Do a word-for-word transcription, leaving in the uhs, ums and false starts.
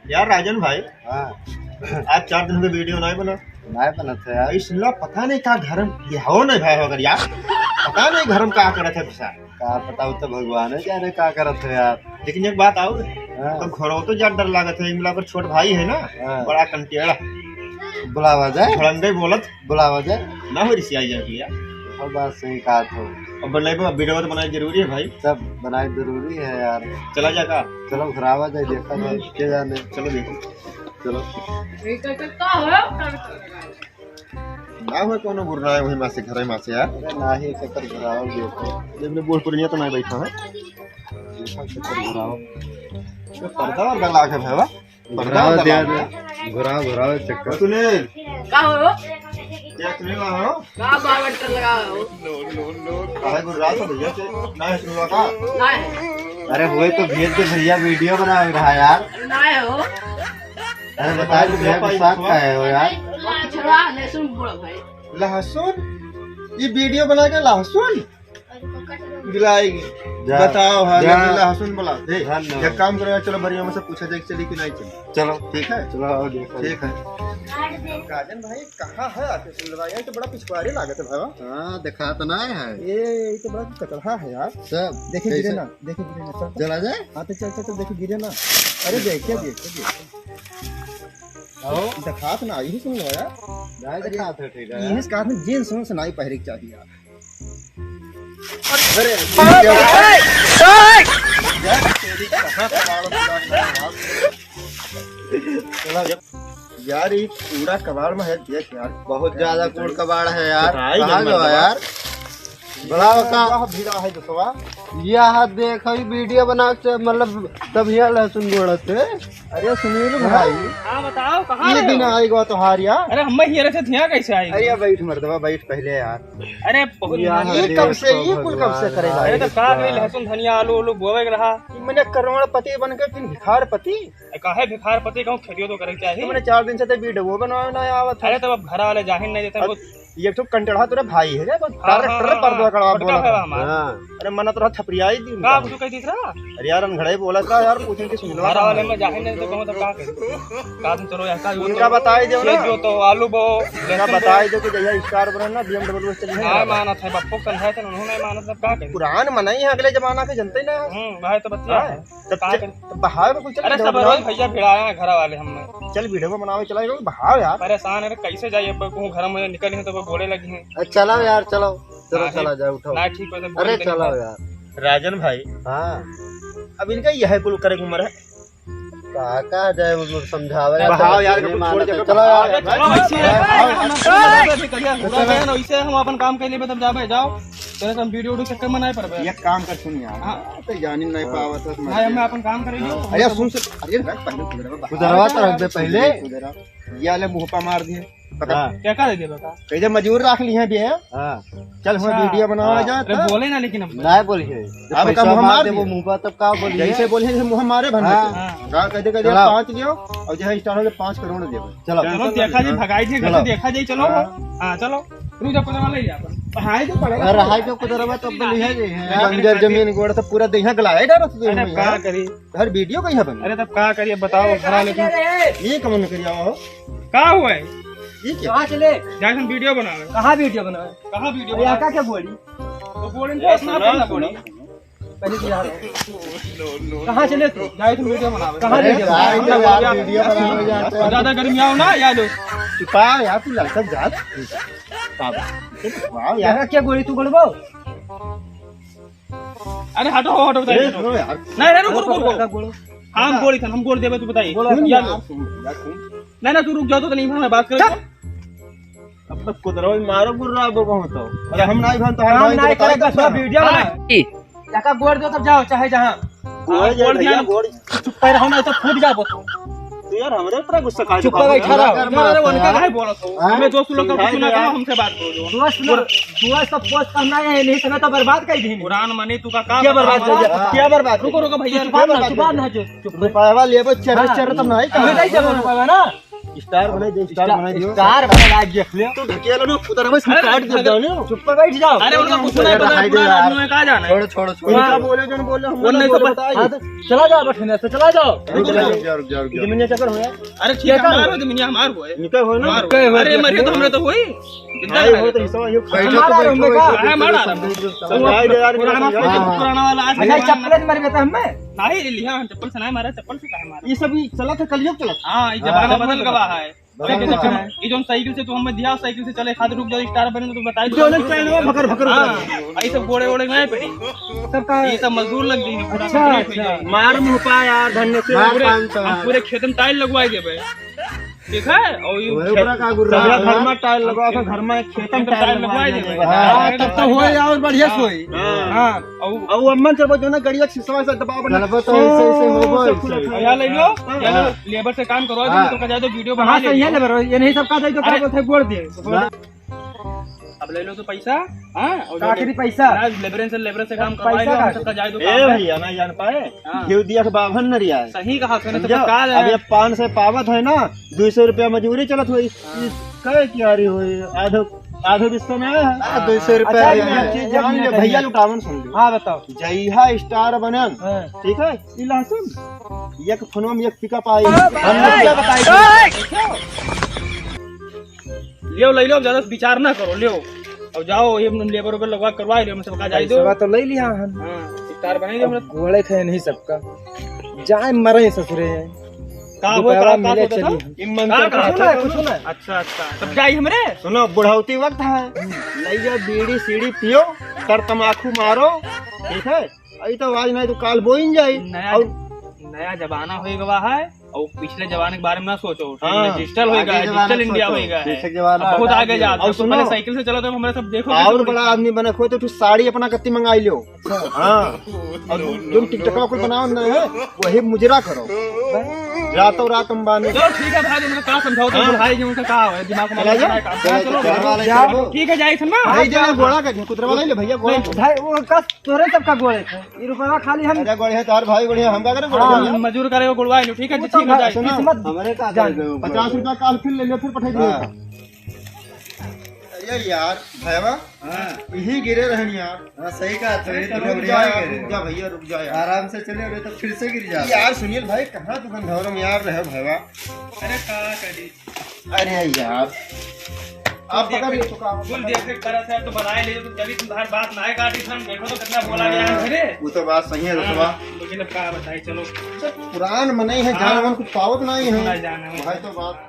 यार राजन भाई, हाँ। आज चार दिन हो गए वीडियो नाहीं बना। नाहीं बनत है यार। इस ला पता नहीं का घर में बिहाव नहीं भाई, अगर यार पता नहीं घर में का करत है बेचारा। का बताओ तो, भगवान है जाने का करत है यार। लेकिन एक बात और, हाँ। तो घरों तो ज्यादा डर लागत है, इमला पर छोट भाई है ना, हाँ। बड़ा कंटेड़ा। बुलावा जाए। भड़ंगे बोलत। बुलावा जाए। ना हो रिसियाई जाए भैया। हाँ, बात सही कहा तो। अब बनाए, अब वीडियो तो बनाए जरूरी है भाई। सब बनाए जरूरी है यार। चला जा का? चलो घर आवा जाए, देखा जाए, के जाने। चलो देखो। चलो। ना हो कोनो गुरु ना है वही माँ से, घर है माँ से यार। अरे ना ही एक चक्कर घर आवा देखो। जब ने बोल पुरनिया तो ना बैठा है। देखा चक्कर घर आवा। तो पर्दा वर्दा लाग है भाई। घुराओ दिया दे, घुराओ, घुराओ चक्कर। सुनील। का हो? क्या सुनील ना हो? का बावट कर लगा हो? काहे गुर्रात हो भैया से? ना है सुनील का? ना है। अरे हुए तो भेज दे भैया, वीडियो बना रहा यार। ना है हो। अरे बताए तो भैया गुस्सा का है हो यार। छोड़ा, लहसुन बोला भाई। लहसुन? ये वीडियो बना के लहसुन? गिराएगी। जा, बताओ, हाँ, जा। जल्दी लहसुन बोला। ए, धन्यवाद। एक काम करो यार, चलो बढ़िया में से पूछा जाए, चली कि नहीं चली? चलो। ठीक है? चलो, और देखो। ठीक है। राजन भाई, कहाँ है आपके सुन लगा? ये तो बड़ा पिछुआरी लागत है भाई। हाँ, देखा तो ना है। ये, ये तो बड़ा कचड़ा है यार। सब। देखे गिरे कैसे? ना, देखे गिरे ना, चल, चल। चला जाए? हाँ, तो चल, चल, चल, देखे गिरे ना। अरे, देखे, देखे, देखे। आओ। दिखात ना, यही सुन लो यार। जाए अरे, दिखात है, ठीक है। यही से कहा था, जींस वींस नहीं पहरे के चाहिए यार। अरे, यार, तेरी कहाँ कबाड़ में जान रहा है यार? चला, यार, ये कूड़ा कबाड़ में है, देख यार। बहुत ज्यादा कूड़ कबाड़ है यार। कहाँ गवा यार? बुलाओ का? यह भिड़ा है दोस्तवा। यह देखो, ई वीडियो बना के, मतलब, तब यह लहसुन गोड़त है। अरे सुनील भाई। हाँ, बताओ, कहाँ ये रहे दिन हो? आएगा तोहार यार। अरे, हम ही रहे थे, यहाँ कैसे आएगा? अरे, बैठ मर्दवा, बैठ पहले यार। अरे, बहुत ये कब से, ये कुल कब से करेगा? अरे, तो का करी, लहसुन, धनिया, आलू, आलू बोवे के रहा। कि मैंने करोड़पति बन के फिर भिखारपति? ए, काहे भिखारपति कहूँ, खेतियो तो करे के चाही। तो मैंने चार दिन से तो वीडियो बनावे ना आवत है। अरे, तब अब घर वाले जाहिर नहीं देते, अब कुछ ये तो कंटड़ा तोरे भाई है, बस हाँ, टर, हाँ, टर हाँ, पर दो हाँ। कड़वा छोटका बोला भाई था। हमारा। हाँ। अरे, मना तोरा थपरियाई दी का उनका। कुछ कह दी था? अरे यार, अनघड़े बोला था यार, पूछे कि सुन लो घर वाले में जाहिर नहीं तो कहूँ तो का करी? का तुम चलो यार, का उनका बताई दो ना। जो तो आलू बो, उनका लहसुन बो। बताई दो कि जहिया स्टार बने ना, BMW चली है ना। मानत है, बप्पो समझाए थे, उन्होंने मानत, तब का करी? पुरान मनई है, अगले जमाना के जनते ना। हम्म, भाई तो बतिया हाँ। है। तब का च-, करी? तब बहाव में कुछ अरे चल सब रहा रोज है। भैया भिड़ाया है घर वाले हमें। चल वीडियो बनावे चला जाओ, बहाव यार। परेशान है, कैसे जाइए, अब कहूँ घर में निकल ही तो वो बोले लगी हैं। अरे चलाओ यार, चलाओ। चलो, ना, चला जाओ, उठाओ। ना, ठीक है, तो अरे बोल देंगे चलाओ बात। यार। राजन भाई। हाँ। अब इनका यह कुल करे के उम्र है। का, का जाए, वो लोग समझावे, बहाव यार, नहीं कुछ छोड़ मानते। के चलो यार। अरे चलो, ऐसे ही है। हाँ, हाँ, हाँ। ऐसे ही है, ऐसे ही है। पूरा बहन, वैसे हम अपन काम कर लेबे, तब जाबे, जाओ। तेरे से हम वीडियो, वीडियो चक्कर में नहीं पड़बे। एक काम कर, सुन यार। हाँ। तो जानी नहीं हाँ। पावत है, भाई, हमें अपन काम करेंगे। अरे सुन, सुन, अरे रख पहले, कुदरवा तो रख दे पहले। कुदरवा। ये वाले मुंह पर मार दिए। पकड़। हाँ। क्या, क्या दे दिया बता? कह दे मजूर रख लिए हैं भी है। हाँ। चल, हम अच्छा। वीडियो बनावा हाँ। जाए अरे तो। बोले ना, लेकिन अब नहीं बोली है। जब अब पैसा कम हम मार मार दे, वो दिए। मुंह पर तब का बोली है? जैसे बोली है, जैसे मुंह मारे भन हाँ। देते। हाँ। कहा, कह दे, कह दे, चलाओ। पाँच लियो और जो है, स्टार वाले पाँच करोड़ दे दो। चलो। चलो, देखा जी, भगाई जी, घर से चलो। देखा जी, चलो। हाँ। हाँ, चलो। रुक जा, कुछ वाला ही जा अपन। हाय तो पड़ेगा। अरे, हाय तो कुछ रहा तो बोली है जी। हाँ। बंजर जमीन गोड़ तो पूरा देहा गला है, डरत अरे, का करी? हर वीडियो कहीं है बन। अरे तब का करिए बताओ, घरा लेकिन ये कमन करिया हो। का हुआ है? ये क्या? कहाँ चले? जाए हम वीडियो बनावे। कहाँ वीडियो बनावे? कहाँ वीडियो अरे बनावे? आका क्या बोली? तो बोल इनको ये अपना सुनो, अपना सुनो। बोली। पहले तो यार। कहाँ चले तू? जाए तुम वीडियो बनावे। कहाँ अरे वीडियो यार, बनावे? यार, वीडियो बनावे जाते हैं। ज्यादा गर्मी आओ ना, या लो। चुपा यार, तू लड़का जा। वाह यार। यहाँ क्या बोली तू बोलबो? अरे हटो, हटो, बताइए, ए, हटो। सुनो यार। नहीं, नहीं, रुको, रुको, रुको। हाँ, हम गोली खान, हम गोली देबे, तू बताइए। बोलो, या यार, लो। सुन, यार, सुन। नहीं, नहीं, तू रुक जाओ तो नहीं, मैं बात करें। चुप। अब तक कुदरवा मारो गुर्रा बो बहुत हो। अरे हम नहीं भान तो हम काम नहीं नहीं तो करे, बताओ बस ना। वीडियो बना। हाँ। लका गोड़ दो तब जाओ, चाहे जहाँ। गोड़ हाँ, गोड़ जाए दिया भैया, ना। गोड़। चुप पे रहो ना, तो फूट जाबो। तो यार, हमरे ऊपर गुस्सा काहे चुप पे बैठा रहो। अरे, उनका काहे बोलत हो? हाँ? हमें दोस्त लोग का कुछ ना कहो, हमसे बात करो। दोस्त लोग, दोस्त सब पोस्ट करना है, नहीं समय तो बर्बाद कर दी। कुरान मनी तू का काम क्या बर्बाद कर दिया? क्या बर्बाद? रुको, रुको भैया, चुप ना, चुप ना, चुप। रुपया लेबो, चेहरे, हाँ। चेहरे तो नहीं हमें कहा। नहीं देबो रुपया ना। स्टार बनाई दे, स्टार बनाई दियो। स्टार बना के देख ले। तू ढकेलो ना, उधर बस अरे, काट दे अरे, जाने। चुप पर बैठ जाओ। अरे, उनका कुछ नहीं पता है, पुराना आदमी है, कहाँ जाना है? छोड़ो, छोड़ो, छोड़ो। उनका बोले जो बोले, हम उन्नीस सौ बताइए। हाँ, तो चला जाओ, बठिने से चला जाओ। रुक जाओ, रुक जाओ, रुक जाओ, रुक जाओ। जमीनिया चक्कर हो यार। अरे, ठीक है, हमारा जमीनिया हमार हो है। निकल हो ना। हमार हो। अरे, मर गया तो हमरे तो होई। जिंदा है तो। हिस्सा ये बैठो, तो बैठो, बैठो, है, मारा। समझाई दे यार, पुराना, हाँ, हाँ। पुराना वाला आज अच्छा, चप्पल से मर गया था हमें। नहीं, लिया, चप्पल से नहीं मारा, चप्पल से काहे मारा? ये सब ही चला था, कलयुग चला था। हाँ, ये जमाना बदल गवा है। बदल गवा है। ये जो साइकिल से तू हमें दिया, साइकिल से चले, खाद रुक जाओ, स्टार बने तो बताई दो। जो लोग चले, वो भकर भकर हाँ, भकर। ये सब गोड़े वोड़े नहीं पड़ी। सबका ये सब मजदूर लग गई है, पूरा अच्छा, complete हो अच्छा। जाए। मार मुँह पा यार, धन्य से। मार पूरे, पान तो हम है। पूरे खेत में टाइल लगवाई देबे। ठीक है? और ये वही खेत, पूरा का गुर्रा सब है। घर में टाइल लगवा के, घर में खेत में टाइल टाइल लगवा लगवाई देबे। देबे। हाँ, तब तो होए और बढ़िया से होए। हाँ। हाँ। और और वो अम्मन से बोल दो ना, गड़िया के सिसवा से दबा बना। चलबो तो ऐसे, ऐसे होबो, ऐसे। और यहाँ ले लो, हाँ। यहाँ ले लो, लेबर से काम करवा दो, हाँ। तो का जाए तो वीडियो बना हाँ, ले सही है लो। लेबर, ये नहीं सब का जाए तो का अरे। बोलते हैं, बोल दिए। ना। अब ले लो तो पैसा, हाँ, और का जो आखिरी पैसा? ना, लेबर से, लेबर से काम पैसा करवा लो, का हम सबका जाए तो ए काम है। भैया, ना जान पाए, हाँ। घिउ दिया के बाभन न रिया है। सही कहा, सुने तो समझो? का अब है? ये पाँच सौ पावत है ना, दो सौ रुपया मजूरी चलत हुई, हाँ। कहे कि यारी हुई, आधो, आधो बिस्तर में आया है। हाँ, दो सौ रुपया अच्छा, है। एक चीज जान ले, भैया लुटावन सुन लो। हाँ, बताओ। जइहा स्टार बनन, हाँ। ठीक है? ई लहसुन, एक फोनवा में एक पिकअप आई। हाँ, हम लोग क्या बताई? लियो, ले लो, ज्यादा विचार ना करो, लियो। अब जाओ, ये लेबर वेबर लगवा करवा लियो, हम सबका जाए दो। पैसवा तो ले लिया हम। हाँ, स्टार बनाई दो हमरा। गोड़े थे नहीं सबका। जाए मरे ससुरे। का हो, का, का मिले होता था? चली। ई मंत्र का का होता था? कुछ ना। अच्छा, अच्छा। तब जाई हमरे? सुनो, बुढ़ौती वक्त है। ले जाओ, बीड़ी सीड़ी पियो, तर तमाकू मारो, ठीक है? अई तो आज नहीं तो काल बोइन जाई। नया और नया जमाना होई गवा है, और पिछले जमाने के बारे में ना सोचो, हाँ। डिजिटल होई गवा है, आगे जमाना डिजिटल इंडिया सोचो। होई गवा है। पीछे के जमाना अब बहुत आगे आगे जा। और अब तो सुनो, पहले साइकिल से चलो तो हमारे सब देखो और बड़ा आदमी बने खोए तो फिर साड़ी अपना कत्ती मंगाई लियो। हाँ। और जो टिकटॉक कुल बनाओ ना है, वही मुजरा करो। रातों रात अंबानी। चलो ठीक है भाई, तुमने कहा समझाओ तो हाँ। भाई जी उनका कहा है, दिमाग में चला जा। काम। हाँ, चलो, चलो, चलो, चलो। ठीक है, जाए सुन ना। भाई जी, गोड़ा कर, कुतरा वाला ही ले भैया, गोड़ा। नहीं, भाई, वो कस तोरे सबका गोड़े थे। ये रुपया खाली हम अरे गोड़े है, तोहर भाई गोड़े है, हम का करे गोड़े हाँ, हैं? मजूर करे, वो गोड़वा लो, ठीक है, वो जी, तो ठीक हो जाए। सुनो, किस्मत हमरे का जान। पचास रुपया काल फिर ले लो, फिर पठाई दियो। हाँ। अरे यार, भैया, हाँ। यही गिरे रहन यार। हाँ, सही कहा, तो अरे ये तो चलो, रुक रुक जा जा यार, गिरे। रुक जा भैया, रुक जा यार। आराम से चले, अरे तो फिर से गिर जा। यार सुनील भाई, कहाँ तू गंधौर में यार रहे भैया? अरे का करी? अरे यार, आप देखो, पकड़ ले, तो का कुल देख देख करत है, तो बनाए ले, तो चली तुम्हारी बात ना है काटी, हम देखो तो कितना बोला गया है घरे। वो तो बात सही है, हाँ, दोस्तवा। लेकिन अब का बताए, चलो। पुरान मनई है, हाँ। जान मन कुछ पावत नहीं है। ना जाना है। भाई तो बात